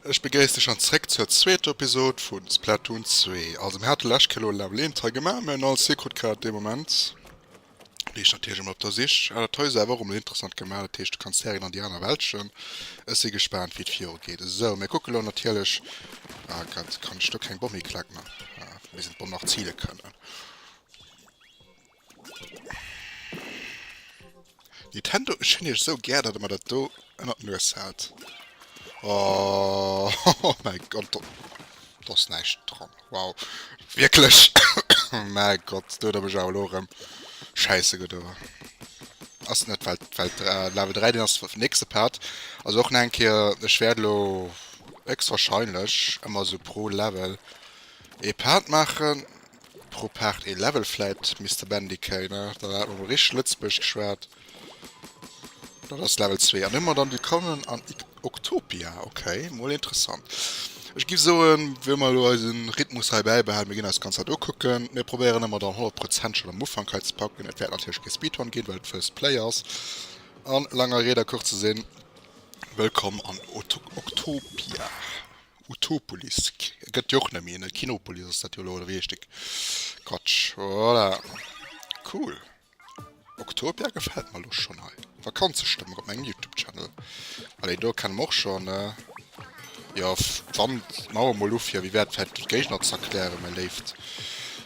Ech begréissen dech an zréck zur zweeter Episode vun Splatoon 2. Also mir hate lescht Kéier elo Level 1 hei gemaach, mir hunn all Secret grad dee Moment wéi ech natierlech emol op der Sich. Ah dat hei ass awer och emol interessant gemaach, dat heescht du kanns Serien an déi aner Weltchen. Ech si gespaant wéi et viru geet. Esou mir kucke lo natierlech, ah Gott, kann ech do keng Bomm hiklacken? Ah, mir sinn d'Bomm nach zile kënnen. Nintendo, ech hunn iech esou gär, datt der mer dat do ënnert d'Nues haalt. Oh, oh mäi Gott, do, do ass näischt dran. Wow, wierklech, mäi Gott, do huet der mech awer elo erëm schäisse gedoen. Ass net Welt, Welt, äh, Level 3, deen ass nächste Part. Also och nach eng Kéier, ech wäert elo héchstwahrscheinlech ëmmer esou pro Level ee Part maachen. Pro Part ee Level vläit, Mister Bandicay, ne? Da hat mer mol richteg Lëtzebuergesch geschwat. Dat ass Level 2. An hu mer dann Willkommen an Octopia. Okay, mol interessant. Ech giff soen, wëll mer elo eisen Rhythmus hei bäibehalen, mir ginn eis d'ganz Zäit ukucken. Mir probéieren ëmmer dann 100 Prozent schonn am Ufank hei ze packen. Et wäert natierlech kee Speedrun ginn, well et First Play ass. An langer Rede a kurzer Sinn, Wëllkomm an Octopia. Utopolis gëtt jo och net méi, ne? Kinopolis ass dat jo elo, oder wéi heescht dee Quatsch? Voilà. Cool. Octopia gefält mer elo schonn hei. Vakanzestëmmung op mengem Youtube-Channel. Allez, do kenne mer och schonn, ne? Jo, d'Wand d'Mauer mol ufir. Wéi wär et vläicht d'Géigner ze erklären, mäi Léift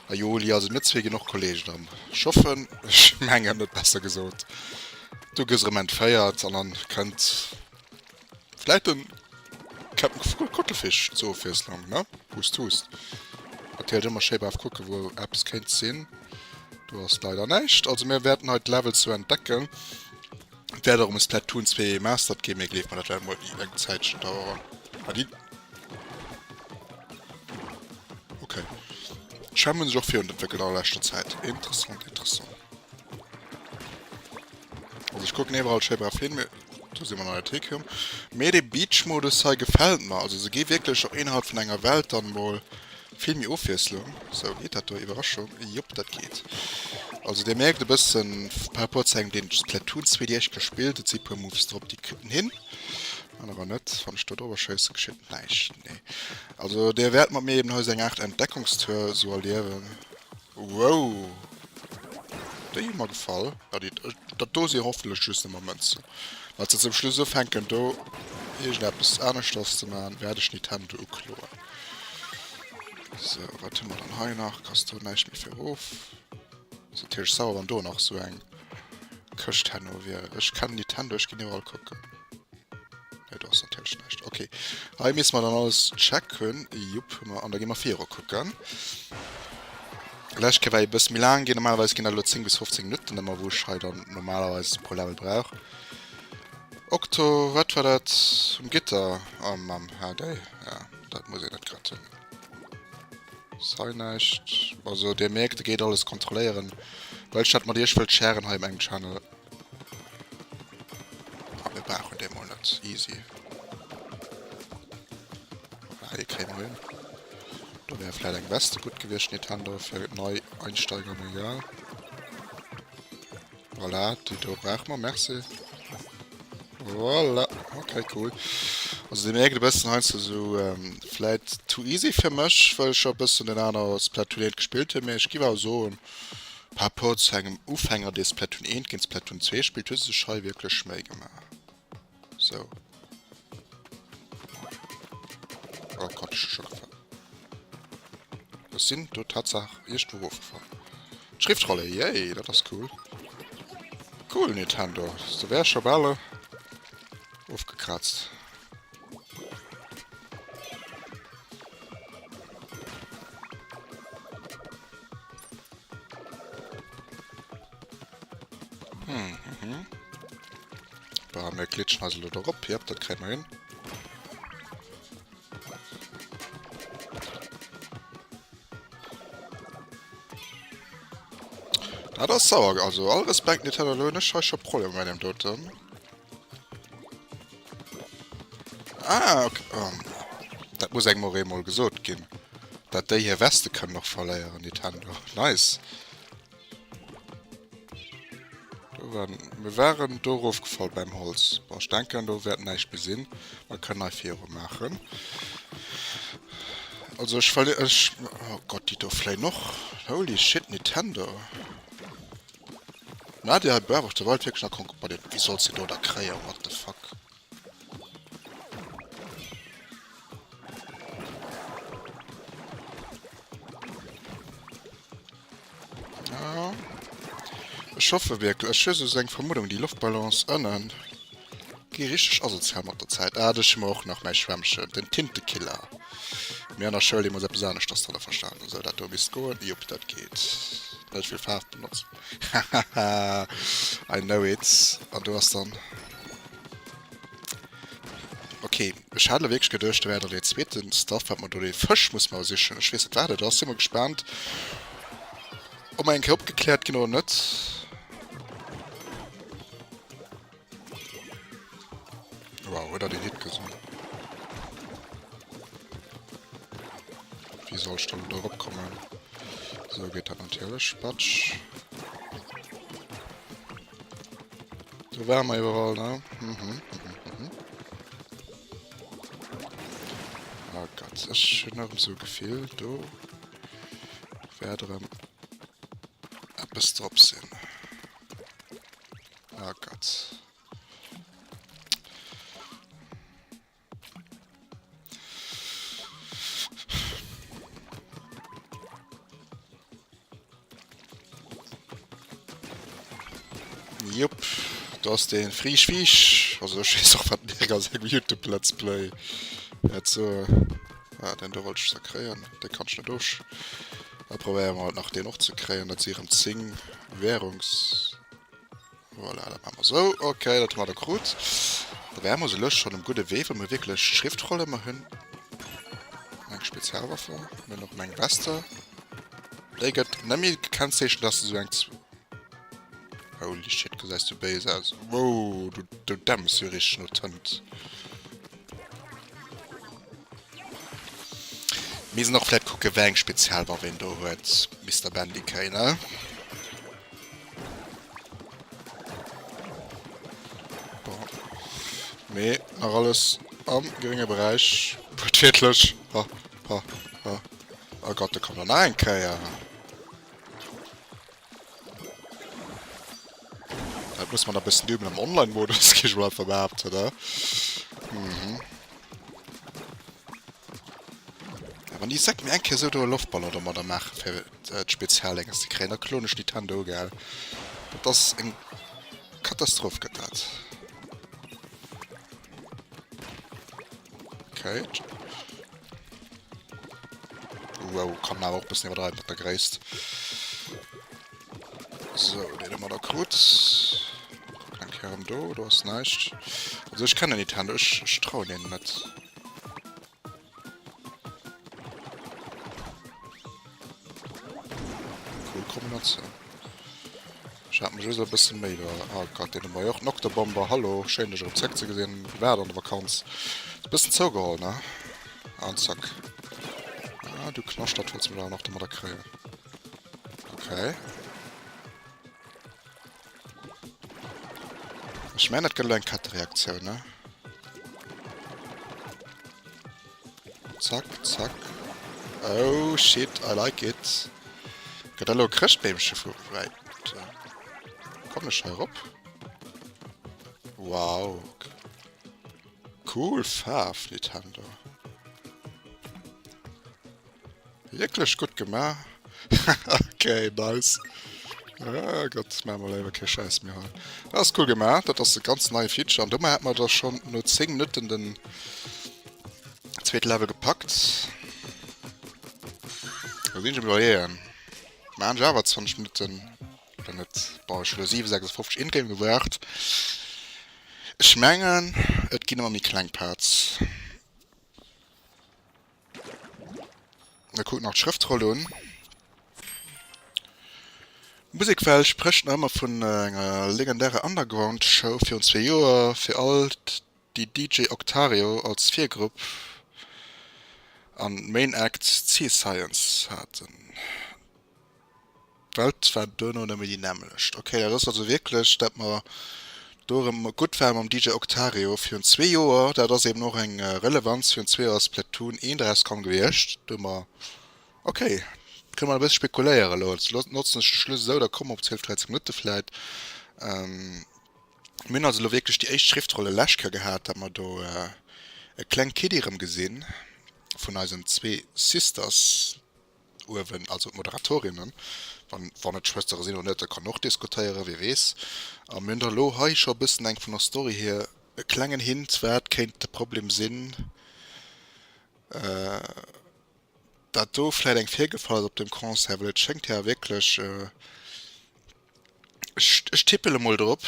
Aioli? Also mir zwee ginn och Kollegen erëm. Ech hoffen, ech mengen et besser gesot, du gëss erëm entféiert an dann kënnt Vläit den Captain Cuttlefish zur Ofwiesslung, ne? Hust hust. Natierlech ëmmer schéi brav kucken, wou eppes kéint sinn. Do ass leider näischt. Also mir wäerten hei d'Level zu entdecken. Et wäert och ëm Splatoon 2 Remastered ginn, mee gleeft mer, dat wäert mol eng Zäitchen daueren. Ah, déi. Okay. D'Schwämm hunn sech och virun entwéckelt a leschter Zäit. Interessant, interessant. Also ech kucken iwwerall schéi brav hin. Do si mer nach net hikomm. Mee dee Beach-Modus hei gefält mer. Also se gi wierklech och innerhalb vun enger Welt dann mol vill méi Ofwiesslung. Sou, geet dat do? Iwwerraschung, jop, dat geet. Also dir mierkt e bëssen par rapport zu engem deen Splatoon 2 déi éischt gespillt huet, si puer Moves drop, déi kritt en hin, anerer net. Wann ech do drobber schéissen, geschitt näischt. Nee. Also dir wäert mat mir eben hei sou eng Aart Entdeckungstour sou erliewen. Wow! Déi hu mer gefall. Ja, déi, dat do si hoffentlech just nëmmer Mënzen. Well se zum Schluss ufänken do iergendeppes aneschters ze maachen, wäert ech Nintendo ukloen. Sou, wat hu mer dann hei nach? Ass do näischt méi fir erof? Ass natierlech sauer, wann do nach sou eng Këscht herno wier. Ech kennen Nintendo, ech ginn iwwerall kucken. Nee, do ass natierlech näischt. Okay. Hei misste mer dann alles checken. Jupp, hu mer. An da gi mer viru kucken. Lescht Kéier war e bësse méi laang ginn. Normalerweis ginn dat elo 10 bis 15 Minutten ëmmer, wou ech hei dann normalerweis pro Level brauch. Okto, wat war dat? Um Gitter? Oh Mamm, ah déi, ja, dat muss een net grad hunn. Ass hei näischt. Also dir mierkt, e geet alles kontrolléieren, well ech dat mat iech wëllt sharen hei op mengem Channel. Ah, mir brauchen dee mol net. Easy. Ah, dee kréie mer hin. Do wär vläit eng Weste gutt gewiescht, Nintendo, fir nei Einsteiger, mee egal. Voilà, déi do brauche mer. Merci. Voilà. Okay, cool. Also, dir mierkt e bëssen heiansdo sou, ähm, vläit too easy fir mech, well ech scho e bëssen den aner Splatoon 1 gespillt hunn, mee ech giff awer soen, Par rapport zu engem Ufänger dee Splatoon 1 géint Splatoon 2 spillt, hu se sech hei wierklech Méi gemaach. Sou. Oh Gott, ech hu scho gefall. Ech sinn do Tatsaach iergendwou erofgefall. D'Schriftrolle, yay, dat ass cool. Cool, Nintendo. Do wär ech scho bal ofgekrazt. Hm, mhm. Bah, mir glitschen eis elo dorop. Jep, dat kréie mer hin. Dat ass sauer. Also, all Respekt, Nintendo, elo hunn ech hei scho Problemer bei deem doten. Ah, okay. Oh, dat muss engem och eemol gesot ginn. Dat déi hir Weste kënnen och verléieren, Nintendo. Nice. Do waren, mir waren do erofgefall beim Holz. Bon, ech denken, do wäert näischt méi sinn. Mer kënnen hei viru maachen. Also ech verli ech, oh Gott, déi do fléien och. Holy shit, Nintendo. Na, déi hei Breath of the Wild wierklech nach konk, Bah, wéi solls de do da kréien? What the fuck? Ja. Ech hoffe wierklech, ech hu sou eng Vermuddung, déi Loftballons ënnen gi richteg asozial mat der Zäit. Ah, dech hu mer och nach, mäi Schwämmchen, den Tintekiller. Mir an der Schoul deemools eppes aneschters drënner verstanen. Sou, dat do misst goen. Jupp, dat geet. Net vill Faarf benotzt. Hahaha, I know it. An do ass dann. Ok, ech hat elo wierklech geduecht, do wär dann dee zweeten Stuff, wat mer do, dee Fësch muss mer sichen. Ech weess net, wat et ass. Si mol gespaant, ob mer eng Kéier opgekläert ginn oder net. Wow, huet der deen Hit gesinn? Wéi soll ech dann do eropkommen? Sou geet dat natierlech. Batsch. Do ware mer iwwerall, ne? Mhm, mhm, mhm. Oh Gott, ech hunn erëm sou e Gefill, do wäert erëm eppes drop sinn. Oh Gott. Jupp, do ass den Friich Viech. Also ech weess och wat den ass engem Youtube Let's Play. Wäert so. Ah, den do wollt ech zwar kréien, de kann ech net och. Da probéiere mer halt nach deen och ze kréien. Dat si rëm 10 Währungs. Voilà, dat maache mer esou. Ok, dat hu mer da krut. Da wäre mer esou lues schonn um gudde Wee, wou mer wierklech d'Schriftrolle mer hunn. Eng Spezialwaffe, mir hunn och eng Weste. Déi gëtt net méi gekennzeechent, dass se esou eng. Holy shit, gesäis du béis aus. Wow, du, du dämps jo richteg no Tënt. Mir sinn och vläit kucke wéi eng Spezialwaff een do huet, Mister Bandicay, ne? Bon. Mee nach alles am grénge Beräich. Wuertwiertlech. Ha, ha, ha. Oh Gott, do kommt der nach eng Kéier. Dat muss man e bëssen üben am Online-Modus, géif ech mol einfach behaapten, ne? Mhm. Ja, wann déi Säck mir eng Kéier esou do e Loftballon domadder maachen, fir d'Spezialénges ze kréien, da kloen ech Nintendo, gell? Dat ass eng Katastroph, gëtt dat. Okay. Wow, kann awer och bëssen iwwerdreiwen mat der Gréisst. So, deen hu mer da krut. Kucken eng Kéier erëm do, do ass näischt. Also ech kennen Nintendo, ech, ech trauen deenen net. Cool Kombinatioun. Ech hat mech just e bësse méi do. Oh Gott, deen hu mer jo och. Den Octobomber, hallo, schéin dech erëm zréck ze gesinn. Wéi war et an der Vakanz? Hues bëssen zougeholl, ne? An zack. Ah, du Knaschtert, wollts mech awer nach domadder kréien. Okay. Ech mengen, dat gëtt elo eng Kettereaktioun, ne? Zack, zack. Oh shit, I like it. Gëtt dat elo e Chrëschtbeemche vu wäit? Kommen ech hei erop? Wow. Cool Faarf, Nintendo. Wierklech gutt gemaach. Okay, nice. Ah Gott, maache mer léiwer kee Schäiss méi hei. Dat ass cool gemaach, dat ass e ganz neie Feature. An domat hätte mer da schonn no 10 Minutten den zweete Level gepackt. Da sinn ech am Iwwerleeën. Maachen ech awer 20 Minutten oder net? Boah, ech hu lo 7,56 in-game gebraucht. Ech mengen, et ginn ëmmer méi kleng Parts. Mir kucken nach d'Schrëftroll un. D'Musekwelt sprécht nach ëmmer vun enger legendärer Underground-Show virun zwee Joer, fir all déi DJ Octario als Virgrupp an Main Act C-Science haten. D'Welt war duerno net méi déi nämmlecht. Ok, dat ass also wierklech, dat mer do erëm gutt ware mam DJ Octario virun zwee Joer. Dat ass eben och eng Relevanz, virun zwee Joer ass Splatoon 1 erauskomm gewiescht. Do hu mer, ok, kënne mer e bësse spekuléieren elo. Jetzt notzen ech de Schluss esou, da komme mer op 12, 13 Minutte vläit. Mir hunn also elo wierklech déi éischt Schriftrolle lescht Kéier gehat, dat mer do e kleng Kiddie erëm gesinn vun eisen zwee Sisters uewen, also d'Moderatorinnen, wann, wann et Schwëstere sinn oder net, dat kann een och diskutéieren, wie weess. A mir hunn da elo hei scho e bëssen eng vun der Story hier e klengen Hint, wat kéint de Problem sinn, dat do vläit eng virgefall ass op dem Concert, well et schéngt jo wierklech, ech, ech tippele mol drop,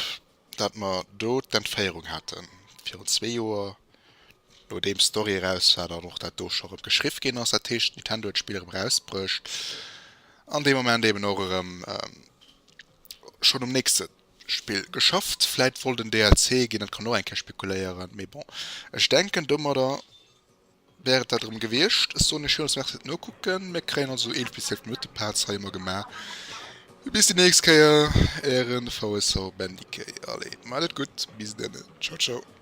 dat mer do d'Entféierung hate virun zwee Joer, nodeem d'Story eraus war, dann och dat do scho erëm geschriff ginn ass. Dat heescht, Nintendo huet d'Spill erëm erausbruecht an dee Moment eben och erëm schonn um nächste Spill geschafft. Vläit wollt en DLC ginn, dat kann och eng Kéier spekuléieren, mee bon, ech denken domadder Wär et dat erëm gewiescht. Ech soen iech villmools Merci fir d'Nokucken. Mir kréien also 11 bis 12 Minutte Parts hei ëmmer gemaach. Bis déi nächst Kéier, ären VSV Bendikey. Allez, maacht et gutt, bis denne. Ciao ciao.